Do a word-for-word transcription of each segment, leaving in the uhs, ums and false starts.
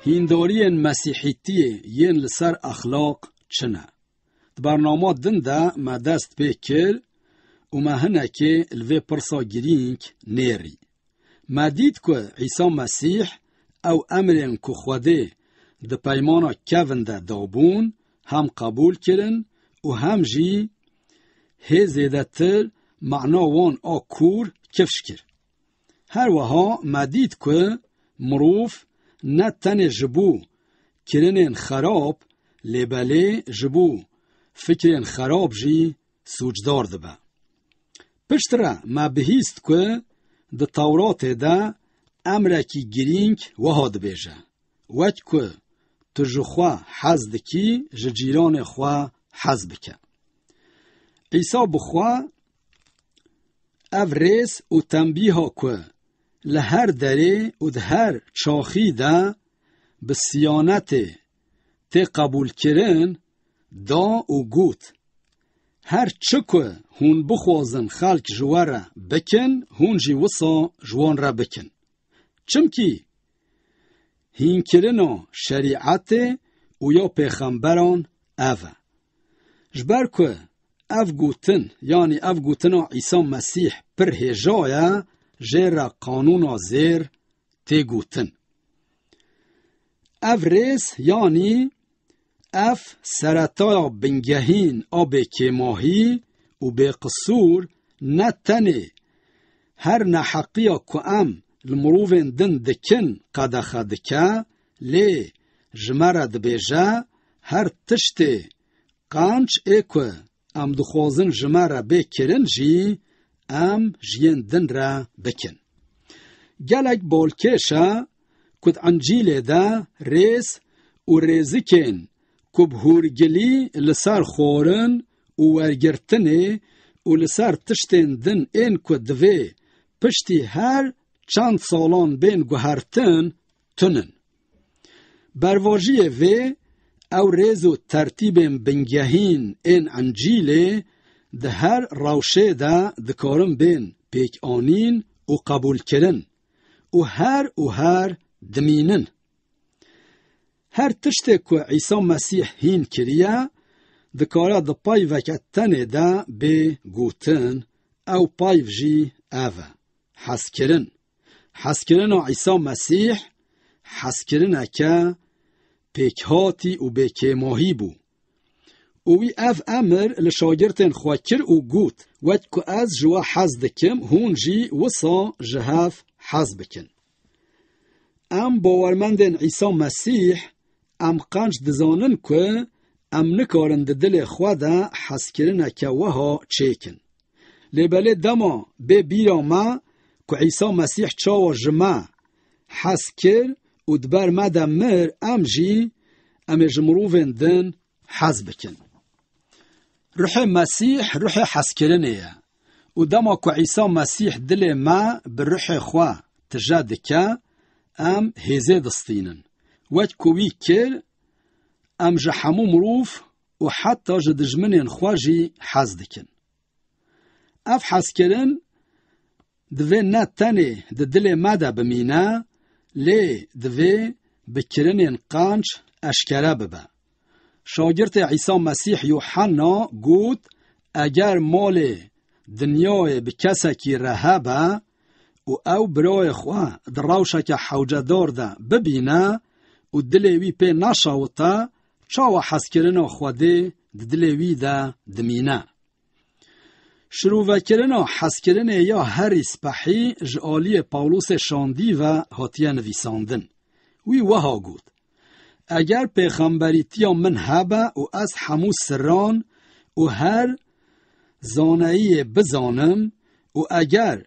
Hîndariyên Mesîhîtiyê yên li ser exlaq çi ne? Di bernama din de me dest pê kir û me hinekê li vê pirsa girîng nêrî. Me dît ku Îsa Mesîh ew emrên ku Xwedê di Peymana Kevin de dabûn, hem qebûl kirin û hem jî hê zêdetir mana wan a kûr kifş kir. Her wiha me dît ku mirov ne tenê ji bo kirinên xerab, lê belê ji bo fikrên xerab jî sûcdar dibe. Piştre me bihîst ku di Tewratê de emrekî girîng wiha dibêje: "Wek ku tu ji xwe hez dikî, ji cîranê xwe hez bike." Îsa bi xwe ev rêz û tembîha ku li her derê û di her çaxî de bi siyanetê tê qebûlkirin, da û got: "Her çi ku hûn bixwazin xelk ji we re bikin, hûn jî wisa ji wan re bikin. Çimkî hînkirina şerîetê û ya pêxemberan ev e." Ji ber ku ev gotin, yanî ev gotina Îsa Mesîh pir hêja ye, jê re qanûna zêr tê gotin. Ev rêz, yanî ev seretaya bingehîn a bêkêmahî û bêqisûr, ne tenê her neheqiya ku em li mirovên din dikin qedexe dike, lê ji me re dibêje, her tiştê qenc ê ku em dixwazin ji me re bê kirin jî, em ji yên din re bikin. Gelek balkêş e ku di Encîlê de rêz û rêzikên ku bi hûrgilî li ser xwarin û wergirtinê û li ser tiştên din ên ku divê piştî her çend salan bên guhertin, tune ne. Bervajiyê vê, ew rêz û tertîbên bingehîn ên Encîlê di her rewşê de dikarin bên pêkanîn û qebûlkirin û her û her dimînin. Her tiştê ku Îsa Mesîh hîn kiriye, dikare di payveke tenê de bê gotin, ew payv jî ev e: hezkirin. Hezkirina Îsa Mesîh hezkirineke pêkhatî û bêkêmahî bû. Û wî ev emir li şagirtên xwe kir û got: "Wek ku ez ji we hez dikim, hûn jî wisa ji hev hez bikin." Em bawermendên Îsa Mesîh, em qenc dizanin ku em nikarin di dilê xwe de hezkirineke wiha çêkin. Lê belê dema bê bîra me ku Îsa Mesîh çawa ji me hez kir û di ber me de mir, em jî, em ê ji mirovên din hez bikin. Ruhê Mesîh, ruhê hezkirinê ye. Û dema ku Îsa Mesîh dilê me bi ruhê xwe tije dike, em hêzê distînin. Wek ku wî kir, em ji hemû mirov û heta ji dijminên xwe jî hez dikin. Ev hezkirin divê ne tenê di dilê me de bimîne, lê divê bi kirinên qenc eşkere bibe. Şagirtê Îsa Mesîh Yûhenna got: "Eger malê dinyayê bi kesekî re hebe û ew birayê xwe di rewşeke hewcedar de bibîne û dilê wî pê neşewite, çawa hezkirina Xwedê di dilê wî de dimîne?" Şirovekirina hezkirinê ya herî spehî ji aliyê Pawlosê şandî ve hatiye nivîsandin. Wî wiha got: "Eger pêxemberîtiya min hebe û ez hemû sirran û her zaneyiyê bizanim û eger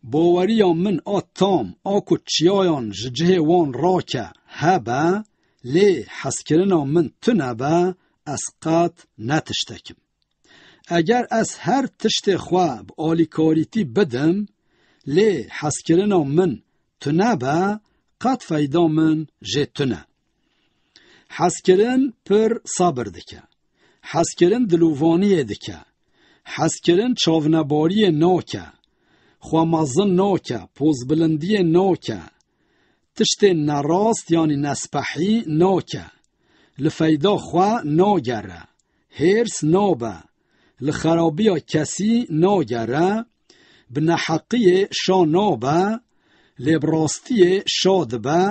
baweriya min a tam a ku çiyayan ji cihê wan rake hebe, lê hezkirina min tune be, ez qet ne tiştek im. Eger ez her tiştê xwe bi alîkarîtî bidim, lê hezkirina min tune be, qet feyda min jê tune." Hezkirin pir sabir dike. Hezkirin dilovaniyê dike. Hezkirin çavnebariyê nake. Xwe mezin nake, pozbilindiyê nake. tiştên nerast yanî nespehî nake, li feyda xwe nagere, hêrs nabe, li xerabiya kesî nagere, bi neheqiyê şa nabe, lê bi rastiyê şa dibe,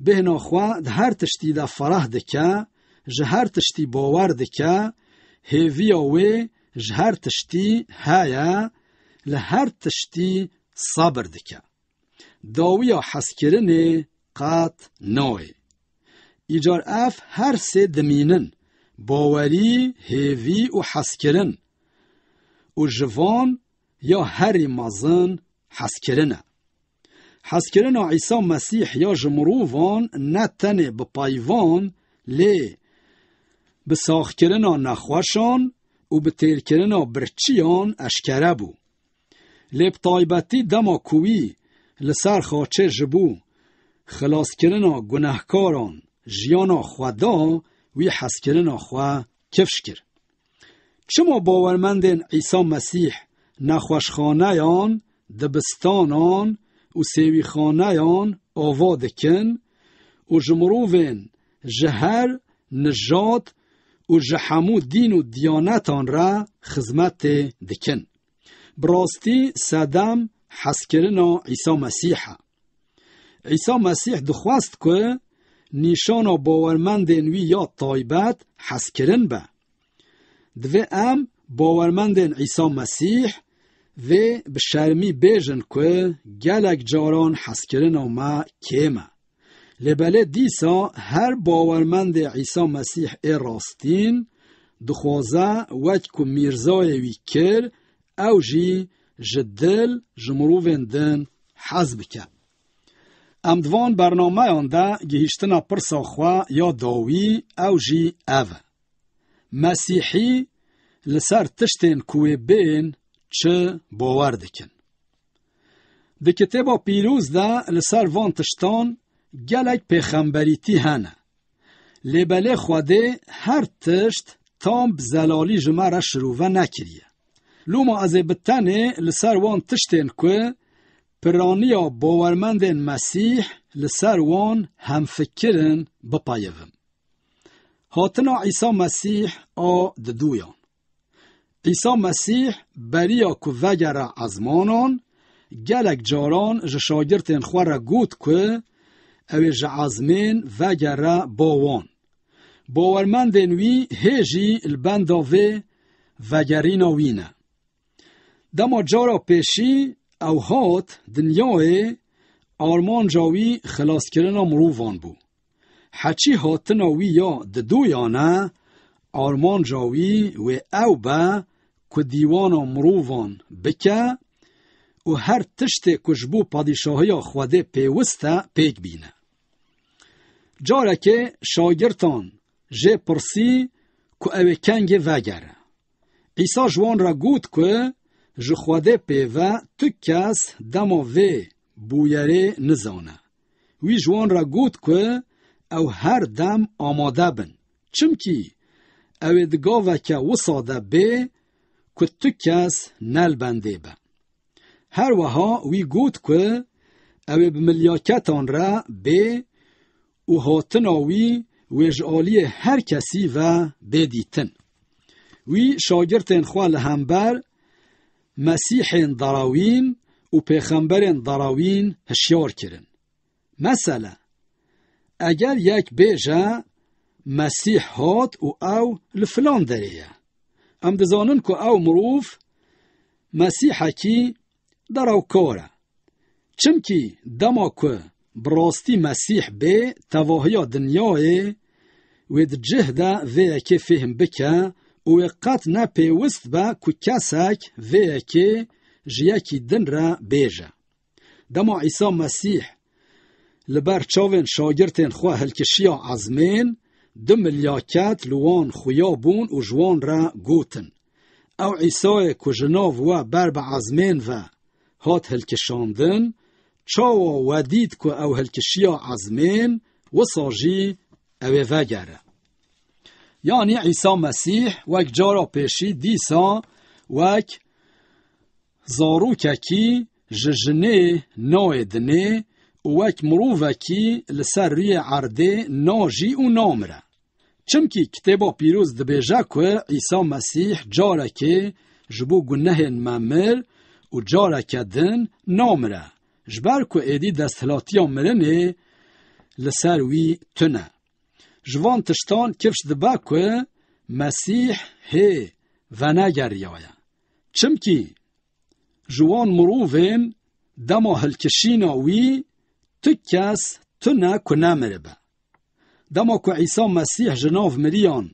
bêhna xwe di her tiştî de fereh dike, ji her tiştî bawer dike, hêviya wê ji her tiştî heye, li her tiştî sebir dike. Dawiya hezkirinê qet nayê. Îcar ev her sê dimînin, bawerî, hêvî û hezkirin û ji van ya herî mezin hezkirin e. Hezkirina Îsa Mesîh ya ji mirovan ne tenê bi peyvan, lê bi saxkirina nexweşan û bi têrkirina birçiyan eşkere bû. Lê bi taybetî dema ku wî li ser xaçê ji bo xilaskirina gunehkaran jiyana xwe da, wî hezkirina xwe kifş kir. Çima bawermendên Îsa Mesîh nexweşxaneyan, dibistanan û sêwîxaneyan ava dikin û ji mirovên ji her nijad û ji hemû dîn û diyanetan re xizmetê dikin? Bi rastî sedem hezkirina Îsa Mesîh e. Îsa Mesîh dixwest ku nîşana bawermendên wî ya taybet hezkirin be. Divê em bawermendên Îsa Mesîh vê bi şermî bêjin ku gelek caran hezkirina me kêm e. Lê belê dîsa her bawermendê Îsa Mesîh ê rastîn dixwaze wek ku mîrzayê wî kir, ew jî ji dil ji mirovên din hez bike. Em di van bernameyan de gihîştina pirsa xwe ya dawî, ew jî ev e: Mesîhî li ser tiştên ku wê bên çi bawer dikin? Di Kitêba Pîroz de li ser van tiştan gelek pêxemberîtî hene. Lê belê Xwedê her tişt tam bi zelalî ji me re şirove nekiriye. Loma ez ê bi tenê li ser wan tiştên ku piraniya bawermendên Mesîh li ser wan hemfikir in bipeyivim. Hatina Îsa Mesîh a diduyan. Îsa Mesîh beriya ku vegere ezmanan, gelek caran ji şagirtên xwe re got ku ew ê ji ezmên vegere ba wan. Bawermendên wî hê jî li benda vê vegerîna wî ne. Dema cara pêşî ew hat dinyayê, armanca wî xilaskirina mirovan bû. Heçî hatina wî ya diduyan e, armanca wî wê ew be ku dîwana mirovan bike û her tiştê ku ji bo padîşahiya Xwedê pêwist e, pêk bîne. Carekê şagirtan jê pirsî ku ew ê kengê vegere. Îsa ji wan re got ku ji Xwedê pê ve tu kes dema vê bûyerê nizane. Wî ji wan re got ku ew her dem amade bin, çimkî ew ê di gaveke wisa de bê ku tu kes ne li bendê be. Her wiha wî got ku ew ê bi milyaketan re bê û hatina wî wê ji aliyê her kesî ve bê dîtin. Wî şagirtên xwe li hember Mesîhên derawîn û pêxemberên derawîn hişyar kirin. Mesele, eger yek bêje, Mesîh hat û ew li filan derê ye, em dizanin ku ew mirov mesîhekî derawkar e. Çimkî dema ku bi rastî Mesîh bê tevahiya dinyayê, wê di cih de vê yekê fêhm bike û wê qet ne pêwist be ku kesek vê yekê ji yekî din re bêje. Dema Îsa Mesîh li ber çavên şagirtên xwe hilkişiya ezmên, du milyaket li wan xuya bûn û ji wan re gotin: Ew Îsayê ku ji nav we ber bi ezmên ve hat hilkişandin, çawa we dît ku ew hilkişiya ezmên, wisa jî ew ê vegere. Yanî Îsa Mesîh wek cara pêşî dîsa wek zarokekî ji jinê nayê dinê û wek mirovekî li ser rûyê erdê najî û namire. Çimkî Kitêba Pîroz dibêje ku Îsa Mesîh carekê ji bo gunehên me mir û careke din namire, ji ber ku êdî desthilatiya mirinê li ser wî tune. Ji van tiştan kifş dibe ku Mesîh hê venegeriyaye. Çimkî ji wan mirovên dema hilkişîna wî tu kes tune ku nemiribe. Dema ku Îsa Mesîh ji nav miriyan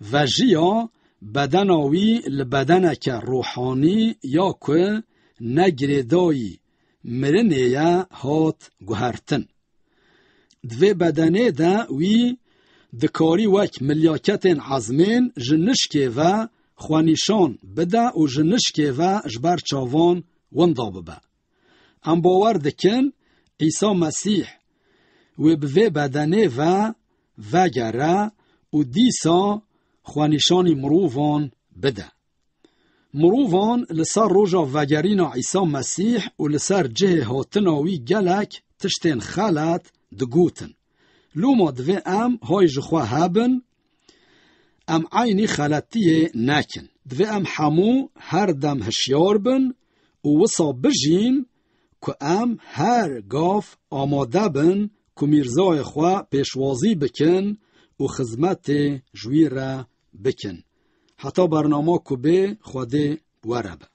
vejiya, bedena wî li bedeneke ruhanî ya ku ne girêdayî mirinê ye hat guhertin. Di vê bedenê de wî dikarî wek milyaketên ezmên ji nişkê ve xwenîşan bide û ji nişkê ve ji ber çavan winda bibe. Em bawer dikin Îsa Mesîh wê bi vê bedenê ve vegere û dîsa xwenîşanî mirovan bide. Mirovan li ser roja vegerîna Îsa Mesîh û li ser cihê hatina wî gelek tiştên xelet digotin. Loma divê em hay ji xwe hebin, em eynî xeletiyê nekin. Divê em hemû her dem hişyar bin û wisa bijîn ku em her gav amade bin ku mîrzayê xwe pêşwazî bikin û xizmetê ji wî re bikin. Heta bernama ku bê Xwedê were be.